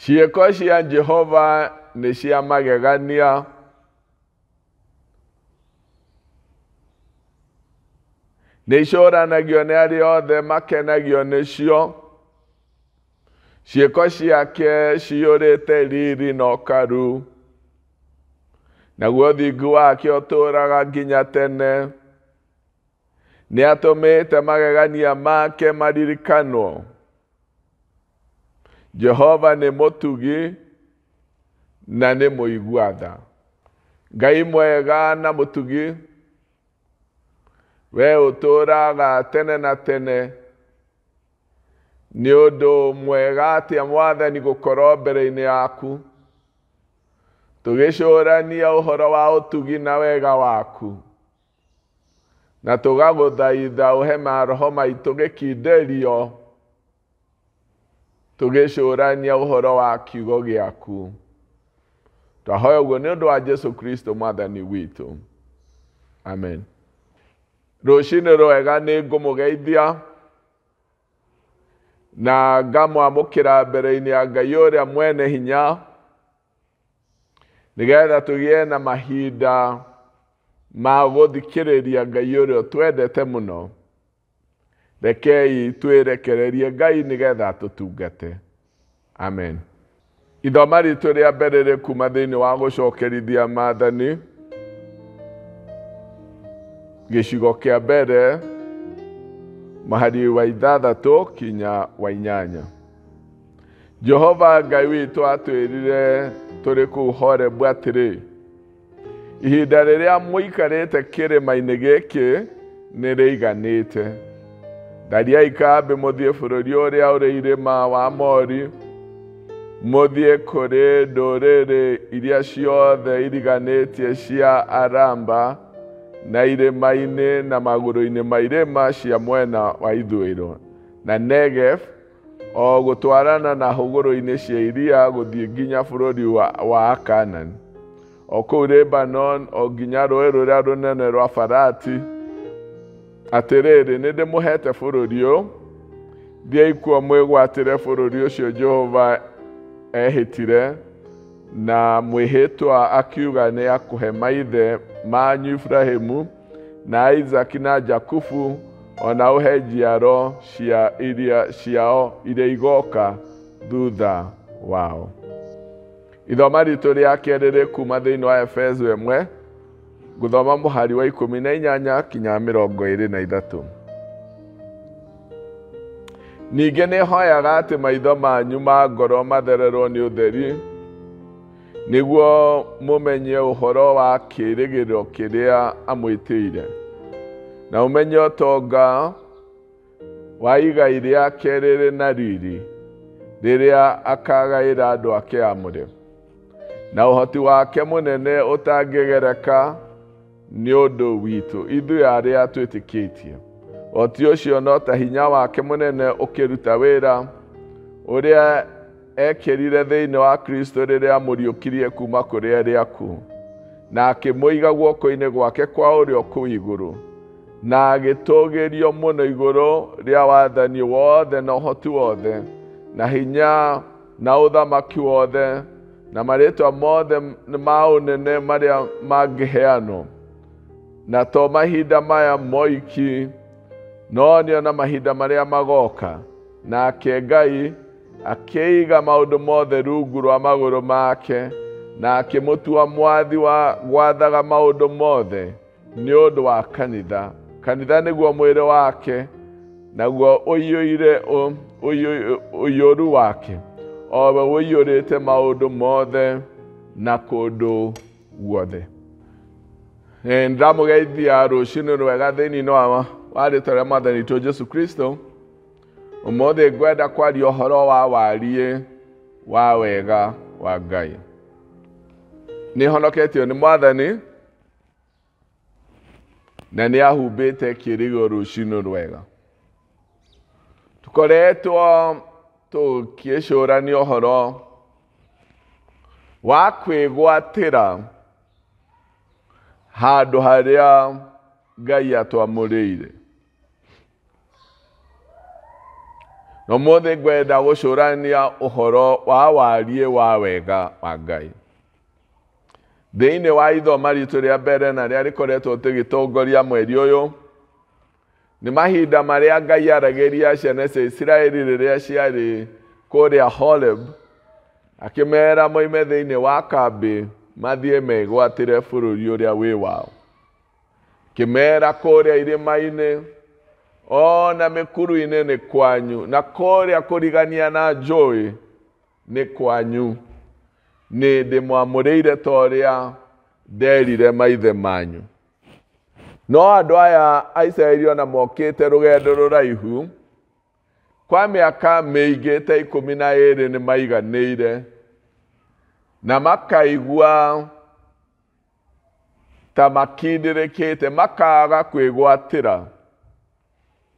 Ciĩko cia Jehova nĩ cia magegania. Nĩ icũranagio nĩ arĩa othe makenagio nĩcio. Ciĩko ciake ciyũrĩte riri na ũkaru, naguo ũthingu wake ũtũũraga nginya tene. Nĩ atũmĩte magegania make maririkanwo. Jehova nĩ mũtugi na nĩ mũigua tha. Ngai mwega na mũtugi, we ũtũũraga tene na tene. Nĩ ũndũ mwega atĩa Mwathani gũkorwo mbere-inĩ yaku, tũgĩcũrania ũhoro wa ũtugi na wega waku, na tũgagũthaitha ũhe maroho maitũ gĩkindĩrio, tũgĩcũrania ũhoro wa kiugo gĩaku. Twahoya ũguo nĩ ũndũ wa Jesu Kristo Mwathani witũ. Amen. Rũcinĩ rwega nĩ ngũmũgeithia na ngamwamũkĩra mbere-inĩ ya Ngai ũrĩa mwene hinya, nĩgetha tũgĩe na mahinda ma gũthikĩrĩria Ngai ũrĩa ũtwendete mũno. Rekei twĩrekererie Ngai nĩgetha tũtungate. Amen. Ithoma ritũ rĩa mbere rĩ kuma thĩinĩ wa gũcokerithia maathani, gĩcigo kĩa mbere, mũhari wa 6 kinya wa 8. Jehova Ngai witũ atwĩrire tũrĩ kũu Horebu atĩrĩ, ihinda rĩrĩa mũikarĩte kĩrĩma-inĩ gĩkĩ nĩ rĩiganĩte. Thariai kambĩ mũthiĩ bũrũri ũrĩa ũrĩ irĩma wa Amori, mũthiĩ kũrĩ ndũrĩrĩ iria ciothe iriganĩtie cia Aramba na irĩma-inĩ na magũrũ-inĩ ma irĩma cia mwena wa ithũĩro na Negev, o gũtwarana na hũgũrũ-inĩ cia iria gũthiĩ nginya bũrũri wa Kaanani, o kũu Lebanon, o nginya rũũĩ rũrĩa rũnene rwa Farati. Atĩrĩrĩ, nĩ ndĩmũheete bũrũri ũyũ, thiĩi kuo mwĩgwatĩre bũrũri ũcio Jehova ehĩtire na mwĩhĩtwa akiuga nĩ akũhe maithe manyu Ibrahimu na Isaki na Jakubu, ona ũhe njiaro cia iria ciao iria igoka thutha wao. Ithoma ritũ rĩa kerĩ rĩ kuma thĩinĩ wa Efeso 1, ngũthoma mũhari wa 18 kinya 23. Ningĩ nĩ hoyaga atĩ maitho manyu ma ngoro mathererwo nĩ ũtheri, nĩguo mũmenye ũhoro wa kĩĩrĩgĩrĩro kĩrĩa amwĩtĩire, na ũmenye ũtonga wa igai rĩake rĩrĩ na riri, rĩrĩa akagaĩra andũ ake aamũre, na ũhoti wake mũnene ũtangĩgereka nĩ ũndũ witũ ithuĩ arĩa twĩtĩkĩtie. Ũhoti ũcio no ta hinya wake mũnene ũkĩruta wĩra ũrĩa ekĩrire thĩinĩ wa Kristo rĩrĩa amũriũkirie kuma kũrĩ arĩa akuũ, na akĩmũiga guoko-inĩ gwake kwa ũrĩo kũu igũrũ, na agĩtũgĩrio mũno igũrũ rĩa wathani wothe na ũhoti wothe na hinya na ũthamaki wothe na marĩtwa mothe ma ũnene marĩa mangĩheanwo, na to mahinda maya moiki, no nĩ ona mahinda marĩa magoka. Nake Ngai akĩiga maũndũ mothe rungu rwa magũrũ make, na akĩmũtua mwathi wa gwathaga maũndũ mothe nĩ ũndũ wa kanitha. Kanitha nĩguo mwĩrĩ wake, naguo ũiyũire ũiyũru wake, o we ũiyũrĩte maũndũ mothe na kũndũ guothe. Ndamũgeithia rũcinĩ rwega thĩinĩ wa rĩtwa rĩa Mwathani witũ Jesu Kristo. Ũmũthĩ ngwenda kwaria ũhoro wa wariĩ wa wega wa Ngai. Nĩ honoketio nĩ Mwathani na nĩ ahumbĩte kĩĩrĩgĩrĩro rũcinĩ rwega. Tũkoretwo tũkĩcũrania ũhoro wa kwĩgwatĩra handũ harĩa Ngai atwamũrĩire. Na ũmũthĩ ngwenda gũcũrania ũhoro wa wariĩ wa wega wa Ngai. Thĩinĩ wa ithoma ritũ rĩa mbere na rĩrĩa rĩkoretwo tũgĩtongoria mweri ũyũ, nĩ mahinda marĩa Ngai aragĩria ciana cia Isiraeli rĩrĩa ciarĩ kũrĩa Horeb, akĩmera moime thĩinĩ wa kambĩ mathiĩ megwatĩre bũrũri ũrĩa wĩ wao. Kĩmera kũrĩa irĩma-inĩ ona mĩkuru-inĩ nĩ kwanyu, na kũrĩa kũrigania na njũĩ nĩ kwanyu. Nĩ ndĩmwamũrĩire ta ũrĩa nderire maithe manyu. No andũ aya a Isiraeli ona mokĩte rũgendo rũraihu kwa mĩaka mĩingĩ ta 12 nĩ maiganĩire na makaigua ta makindĩrĩkĩte, makaga kwĩgwatĩra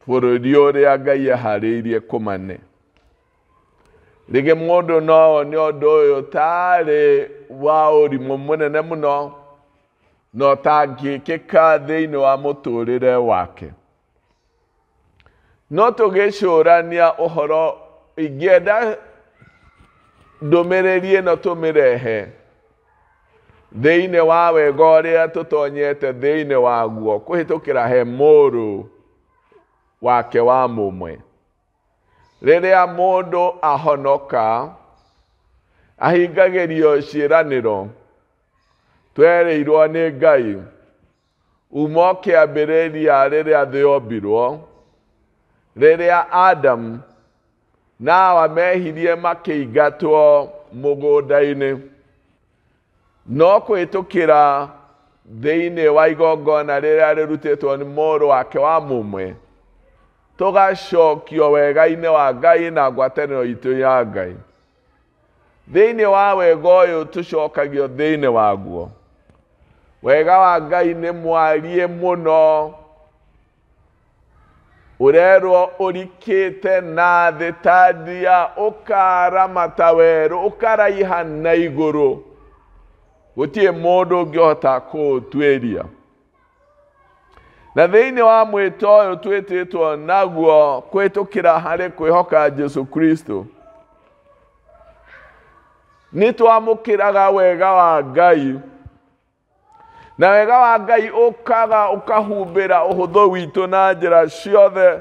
bũrũri ũrĩa Ngai eharĩirie kũmane. Rĩngĩ mũndũ no one ũndũ ũyũ tarĩ wa ũrimũ mũnene mũno na ũtangĩkĩka thĩinĩ wa mũtũrĩre wake. No tũgĩcũrania ũhoro, ingĩenda ndũmĩrĩri ĩno tũmĩrehe thĩinĩ wa wega ũrĩa tũtonyete thĩinĩ waguo kũhĩtũkĩra he mũrũ wake wa mũmwe. Rĩrĩa mũndũ ahonoka ahingagĩrio ciĩranĩro twerĩirwo nĩ Ngai uma kĩambĩrĩria rĩrĩa thĩ yombirwo, rĩrĩa Adam na Hawa mehirie makĩingatwo mũgũnda-inĩ, no kũhĩtũkĩra thĩinĩ wa igongona rĩrĩa rĩrutĩtwo nĩ mũrũ wake wa mũmwe, tũgacokio wega-inĩ wa Ngai na ngwatanĩro itũ ya Ngai. Thĩinĩ wa wega ũyũ tũcokagio thĩinĩ waguo. Wega wa Ngai nĩ mwariĩ mũno, ũrerwo ũrikĩte na thĩ ta ndia, ũkaramata werũ, ũkaraiha na igũrũ, gũtirĩ mũndũ ũngĩhota kũũtuĩria. Na thĩinĩ wa mwĩto ũyũ twĩtĩtwo naguo kũhĩtũkĩra harĩ kwĩhoka Jesu Kristo, nĩ twamũkĩraga wega wa Ngai, na wega wa Ngai ũkaga ũkahumbĩra ũhũthũ witũ na njĩra ciothe,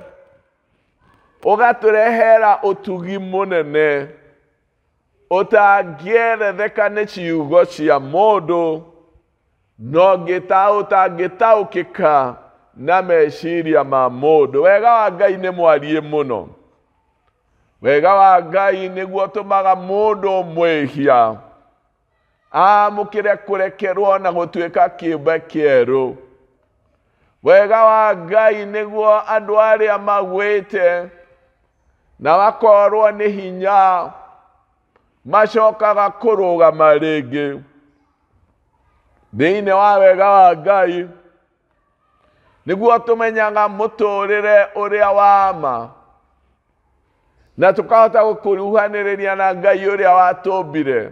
ũgatũrehera ũtugi mũnene ũtangĩeretheka nĩ ciugo cia mũndũ, no ũtangĩtaũkĩka na meciria ma mũndũ. Wega wa Ngai nĩ mwariĩ mũno. Wega wa Ngai nĩguo ũtũmaga mũndũ mwĩhia amũkĩre kũrekerwo na gũtuĩka kĩũmbe kĩerũ. Wega wa Ngai nĩguo andũ arĩa magwĩte na makorwo nĩ hinya macokaga kũrũgama rĩngĩ. Thĩinĩ wa wega wa Ngai nĩguo tũmenyaga mũtũrĩre ũrĩa wa ma, na tũkahota gũkuruhanĩrĩria na Ngai ũrĩa watũmbire.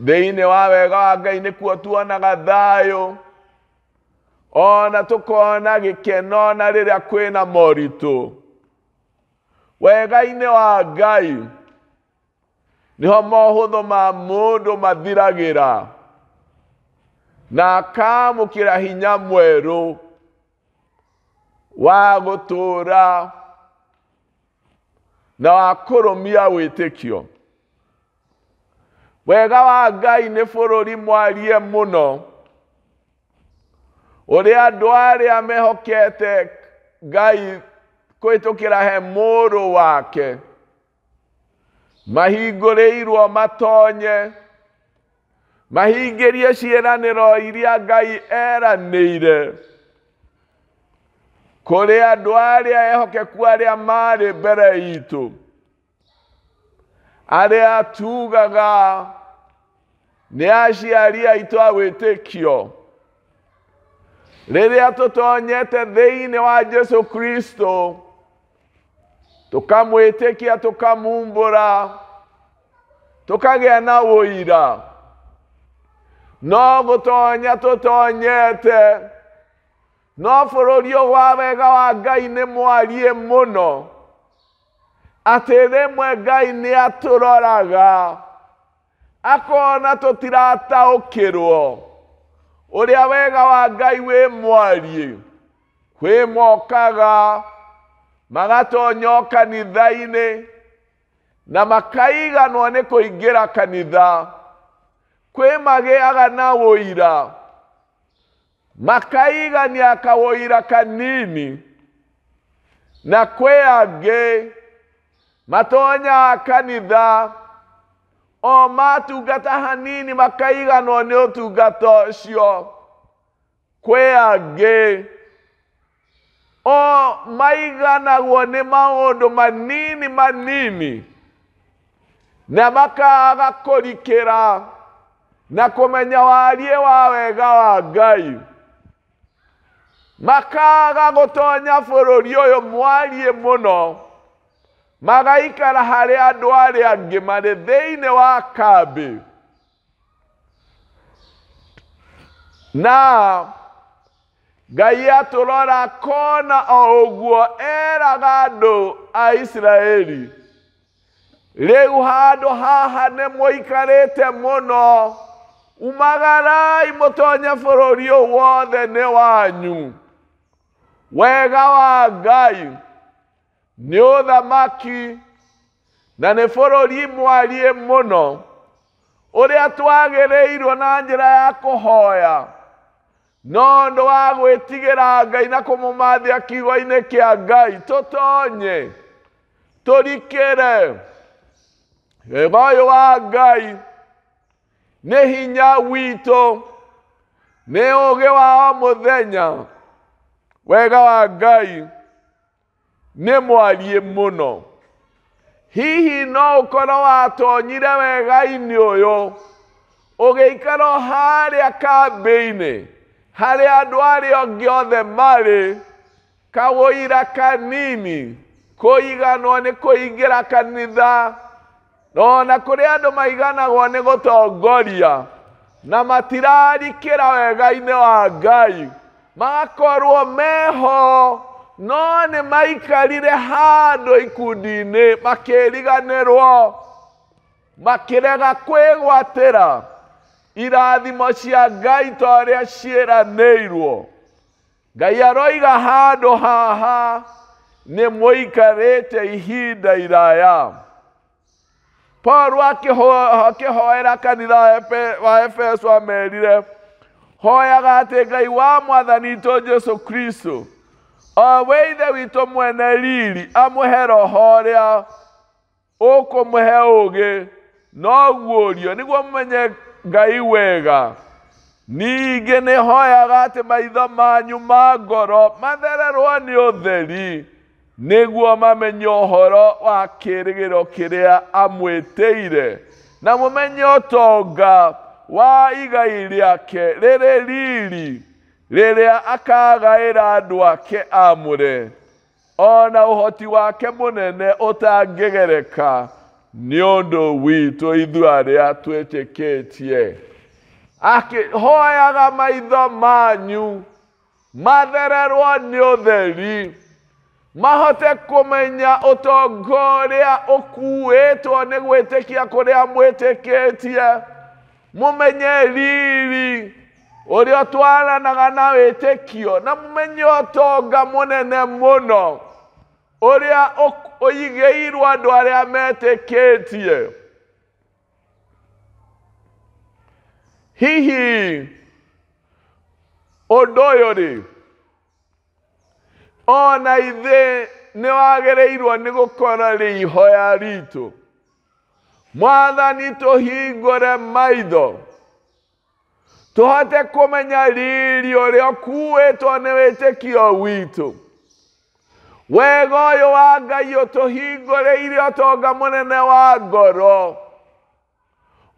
Thĩinĩ wa wega wa Ngai nĩkuo tuonaga thayũ, ona tũkona gĩkeno na rĩrĩa kwĩna moritũ. Wega-inĩ wa Ngai nĩho mohũthũ ma mũndũ mathiragĩra na akamũkĩra hinya mwerũ wa gũtũũra na wa kũrũmia wĩtĩkio. Wega wa Ngai nĩ bũrũri mwariĩ mũno, ũrĩa andũ arĩa mehokete Ngai kũhĩtũkĩra he mũrũ wake mahingũrĩirwo matonye, mahingĩrie ciĩranĩro iria Ngai eranĩire kũrĩ andũ arĩa ehokeku arĩa marĩ mbere itũ, arĩa tugaga nĩ aciari aitũ a wĩtĩkio. Rĩrĩa tũtonyete thĩinĩ wa Jesu Kristo, tũkamwĩtĩkia, tũkamumbũra, tũkagĩa na ũira, no gũtonya tũtonyete, no bũrũri ũyũ wa wega wa Ngai nĩ mwariĩ mũno. Atĩ rĩmwe Ngai nĩ atũroraga akona tũtirataũkĩrwo ũrĩa wega wa Ngai wĩ mwariĩ. Kwĩ mokaga magatonyo kanitha-inĩ na makaiganwo nĩ kũingĩra kanitha. Kwĩ magĩaga na ũira makaigania kaũira kanini, na kwĩ angĩ matonyaga kanitha o matungata hanini makaiganwo nĩ ũtungata ũcio. Kwĩ angĩ o maiganagwo nĩ maũndũ manini manini na makaga kũrikĩra na kũmenya wariĩ wa wega wa Ngai. Makaga gũtonya bũrũri ũyũ mwariĩ mũno, magaikara harĩ andũ arĩa angĩ marĩ thĩinĩ wa kambĩ. Na Ngai atũrora kona o ũguo eraga andũ a Isiraeli, rĩu handũ haha nĩ mũikarĩte mũno, umagarai mũtonye bũrũri ũyũ wothe nĩ wanyu. Wega wa Ngai nĩ ũthamaki na nĩ bũrũri mwariĩ mũno ũrĩa twagĩrĩirwo na njĩra ya kũhoya no ũndũ wa gwĩtigĩra Ngai na kũmũmathia kiugo-inĩ kĩa Ngai tũtonye tũrikĩre. Wega ũyũ wa Ngai nĩ hinya witũ, nĩ ũũgĩ wa o mũthenya. Wega wa Ngai nĩ mwariĩ mũno. Hihi no ũkorwo watonyire wega-inĩ ũyũ ũgĩikara harĩa kambĩ-inĩ harĩa andũ arĩa angĩ othe marĩ, kaũira kanini kũiganwo nĩ kũingĩra kanitha, ona kũrĩ andũ maiganagwo nĩ gũtongoria na matirarikĩra wega-inĩ wa Ngai, magakorwo meho no nĩ maikarire handũ ikundi-inĩ makĩriganĩrwo, makĩrega kwĩgwatĩra irathimo cia Ngai ta ũrĩa ciĩranĩirwo. Ngai aroiga handũ haha nĩ mũikarĩte ihinda iraya. Paul akĩhoera kanitha wa Efeso amerire, hoyaga atĩ Ngai wa Mwathani witũ Jesũ Kristo o we Ithe witũ mwene riri amũhe roho ũrĩa ũkũmũhe ũũgĩ na ũguũrio nĩguo mũmenye Ngai wega. Ningĩ nĩ hoyaga atĩ maitho manyu ma ngoro mathererwo nĩ ũtheri nĩguo mamenye ũhoro wa kĩĩrĩgĩrĩro kĩrĩa amwĩtĩire, na mũmenye ũtonga wa igai rĩake rĩrĩ riri rĩrĩa akagaĩra andũ ake amũre, ona ũhoti wake mũnene ũtangĩgereka nĩ ũndũ witũ ithuĩ arĩa twĩtĩkĩtie. Akĩhoyaga maitho manyu mathererwo nĩ ũtheri, mahote kũmenya ũtonga ũrĩa ũkuĩtwo nĩ gwĩtĩkia kũrĩa mwĩtĩkĩtie, mũmenye riri ũrĩa ũtwaranaga na wĩtĩkio, na mũmenye ũtonga mũnene mũno ũrĩa ũigĩirwo andũ arĩa metĩkĩtie. Hihi ũndũ ũyũ rĩ, ona ithe nĩ wagĩrĩirwo nĩ gũkorwo rĩ ihoya ritũ. Mwathani tũhingũre maitho tũhote kũmenya riri ũrĩa ũkuĩtwo nĩ wĩtĩkio witũ. Wega ũyũ wa Ngai ũtũhingũrĩire ũtonga mũnene wa ngoro,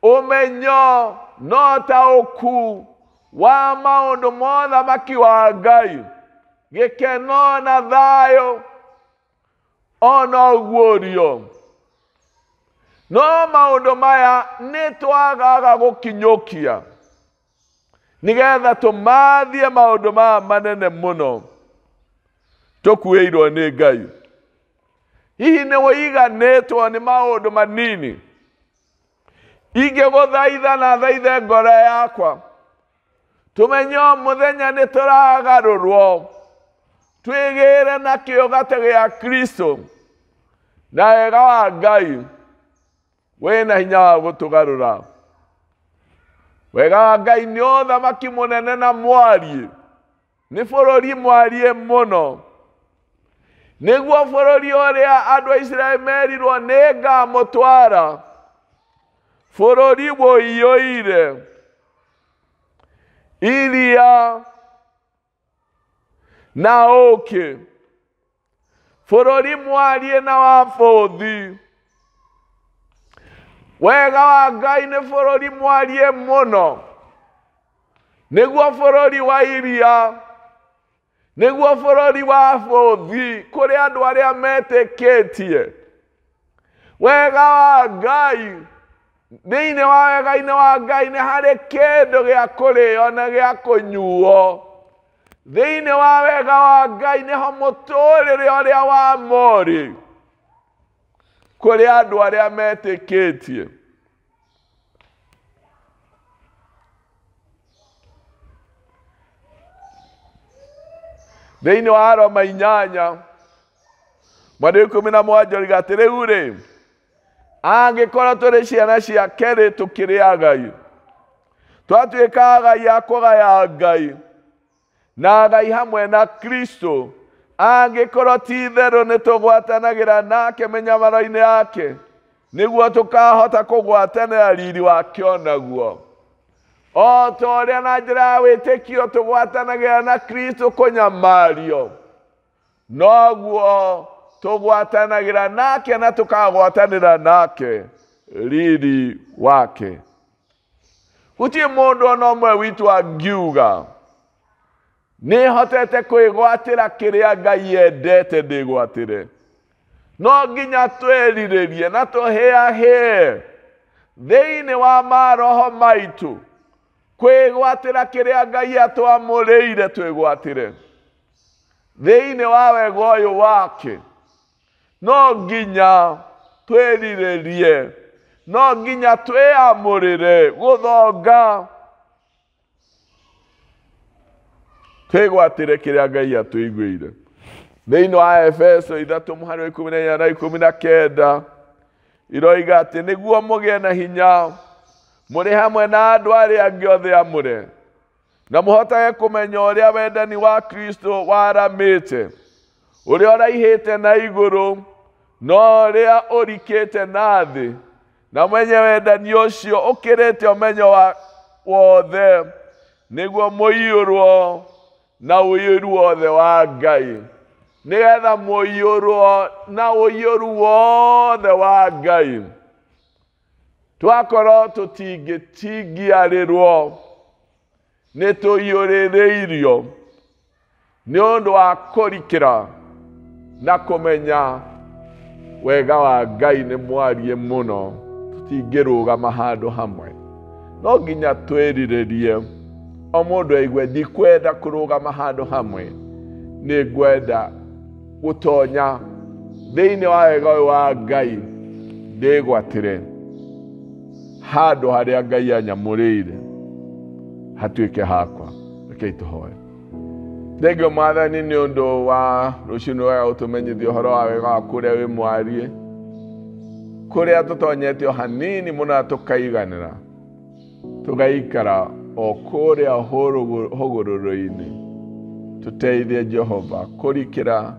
ũmenyo no taũku wa maũndũ ma ũthamaki wa Ngai, gĩkeno na thayũ ona ũguũrio. No maũndũ maya nĩ twagaga gũkinyũkia nĩgetha tũmathie maũndũ maya manene mũno tũkuĩirwo nĩ Ngai. Hihi nĩ wĩiganĩtwo nĩ maũndũ manini? Ingĩgũthaitha na thaithe ngoro yakwa, tũmenye o mũthenya nĩ tũragarũrwo, twĩgĩre na kĩũgate gĩa Kristo na wega wa Ngai wĩna hinya wa gũtũgarũra. Wega wa Ngai nĩ ũthamaki mũnene na mwariĩ, nĩ bũrũri mwariĩ mũno. Nĩguo bũrũri ũrĩa andũ a Isiraeli merirwo nĩ ngamũtwara, bũrũri ũiyũire iria na ũũkĩ, bũrũri mwariĩ na wa bũthi. Wega wa Ngai nĩ bũrũri mwariĩ mũno, nĩguo bũrũri wa iria, nĩguo bũrũri wa bũthi, kũrĩ andũ arĩa metĩkĩtie. Wega wa Ngai, thĩinĩ wa wega-inĩ wa Ngai nĩ harĩ kĩndũ gĩa kũrĩo na gĩa kũnyuo. Thĩinĩ wa wega wa Ngai nĩho mũtũrĩre ũrĩa wa morĩ kũrĩ andũ arĩa metĩkĩtie. Thĩinĩ wa Roma 8:17 oiga atĩ rĩu rĩ, angĩkorwo tũrĩ ciana ciake rĩ, tũkĩrĩ agai, twatuĩka agai a kũgaya Ngai na agai hamwe na Kristo, angĩkorwo ti itherũ nĩ tũgwatanagĩra nake mĩnyamaro-inĩ yake, nĩguo tũkahota kũgwatanĩra riri wake onaguo. O ta ũrĩa na njĩra ya wĩtĩkio tũgwatanagĩra na Kristo kũnyamario, noguo tũgwatanagĩra nake na tũkagwatanĩra nake riri wake. Gũtirĩ mũndũ ona ũmwe witũ angiuga nĩ hotete kwĩgwatĩra kĩrĩa Ngai endete ndĩgwatĩre. No nginya twĩrirĩrie na tũhĩahĩe thĩinĩ wa maroho maitũ kwĩgwatĩra kĩrĩa Ngai atwamũrĩire twĩgwatĩre thĩinĩ wa wega ũyũ wake. No nginya twĩrirĩrie, no nginya twĩamũrĩre gũthonga twĩgwatĩre kĩrĩa Ngai atũiguĩire. Thĩinĩ wa Efeso 3:14 na 19 iroiga atĩ nĩguo mũgĩe na hinya mũrĩ hamwe na andũ arĩa angĩ othe amũre, na mũhotage kũmenya ũrĩa wendani wa Kristo waramĩte, ũrĩa ũraihĩte na igũrũ na ũrĩa ũrikĩte na thĩ, na mwenye wendani ũcio ũkĩrĩte ũmenyo wa wothe, nĩguo mũiyũrwo na ũiyũru wothe wa Ngai, nĩgetha mũiyũrwo na ũiyũru wothe wa Ngai. Twakorwo tũtingĩtingiarĩrwo nĩ tũiyũrĩrĩirio nĩ ũndũ wa kũrikĩra na kũmenya wega wa Ngai nĩ mwariĩ mũno, tũtingĩrũgama handũ hamwe. No nginya twĩrirĩrie o mũndũ aigue ndikwenda kũrũgama handũ hamwe, nĩ ngwenda gũtonya thĩinĩ wa wega ũyũ wa Ngai ndĩgwatĩre handũ harĩa Ngai anyamũrĩire hatuĩke hakwa. Rekei tũhoe. Thengio Mwathani nĩ ũndũ wa rũcinĩ wega gũtũmenyithia ũhoro wa wega waku ũrĩa wĩ mwariĩ, kũrĩa tũtonyete o hanini mũno tũkaiganĩra, tũgaikara o kũrĩa hũgũrũrũ-inĩ. Tũteithie Jehova kũrikĩra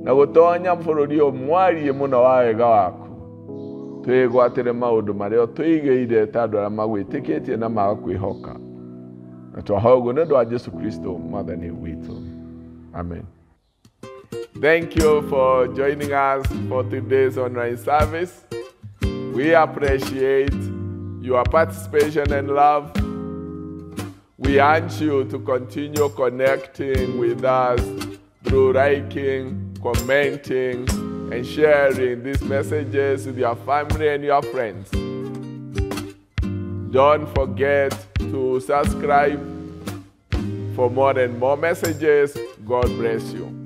na gũtonya bũrũri ũyũ mwariĩ mũno wa wega waku, twĩgwatĩre maũndũ marĩa ũtũigĩire ta andũ arĩa magwĩtĩkĩtie na magakwĩhoka. Na twahoya ũguo nĩ ũndũ wa Jesu Kristo Mwathani witũ. Amen. Thank you for joining us for today's online service. We appreciate your participation and love. We urge you to continue connecting with us through liking, commenting, and sharing these messages with your family and your friends. Don't forget to subscribe for more and more messages. God bless you.